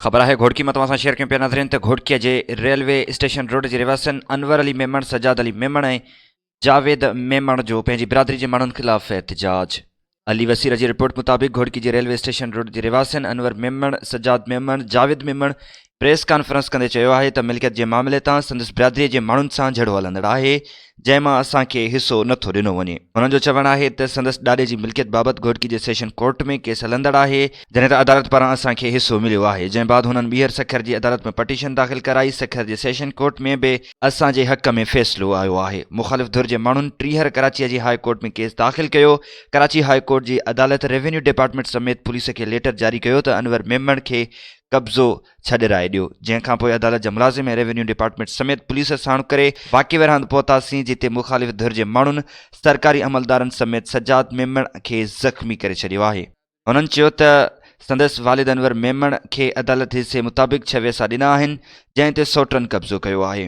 خبر آهي گهوٽڪي مان توهان سان شيئر ڪيون پيا ناظرين ته گهوٽڪي جي ريلوي اسٽيشن روڊ جي رهواسين انور علي ميمڻ، سجاد علي ميمڻ ۽ جاويد ميمڻ جو پنهنجي برادري جي ماڻهن خلاف احتجاج. علي وسير جي رپورٽ مطابق گهوٽڪي جي ريلوي اسٽيشن روڊ جي رهواسين انور ميمڻ، سجاد ميمڻ، جاويد ميمڻ پريس ڪانفرنس ڪندي چيو آهي ته ملڪيت جي معاملي تان سندس برادري جي ماڻهن سان جهيڙو هلندڙ آهي جنهن مان اسان کي حصو نه ٿو ڏنو وڃي. هنن جو چوڻ آهي ته سندس ڏاڏي جي ملڪيت بابت گهوٽڪي جي سيشن ڪورٽ ۾ ڪيس هلندڙ آهي، جڏهن ته عدالت پاران اسان کي حصو مليو آهي، جنهن بعد هنن ٻيهر سکر جي عدالت ۾ پٽيشن داخل ڪرائي، سکر جي سيشن ڪورٽ ۾ به اسان جي حق ۾ فيصلو آيو آهي. مخالف ڌر جي ماڻهن ٽيهر ڪراچيء جي هاء ڪورٽ ۾ ڪيس داخل ڪيو، ڪراچي هاء ڪورٽ جي عدالت ريونيو ڊپارٽمينٽ سميت پوليس کي ليٽر جاري ڪيو ته انور ميمڻ کي قبضو ڇڏرائي ڏيو، جنهن کانپوء عدالت جا ملازم ۽ ريونيو ڊپارٽمينٽ سميت پوليس ساڻ ڪري واقعي واري هنڌ پهتاسين، جتي مخالف ڌر جي ماڻهن سرڪاري عملدارن سميت سجاد ميمڻ کي زخمي ڪري ڇڏيو آهي. هنن چيو ته سندس والد انور ميمڻ کي عدالت حصي مطابق ڇهه ويسا ڏنا آهن، جنهن تي سئوٽن قبضو ڪيو آهي.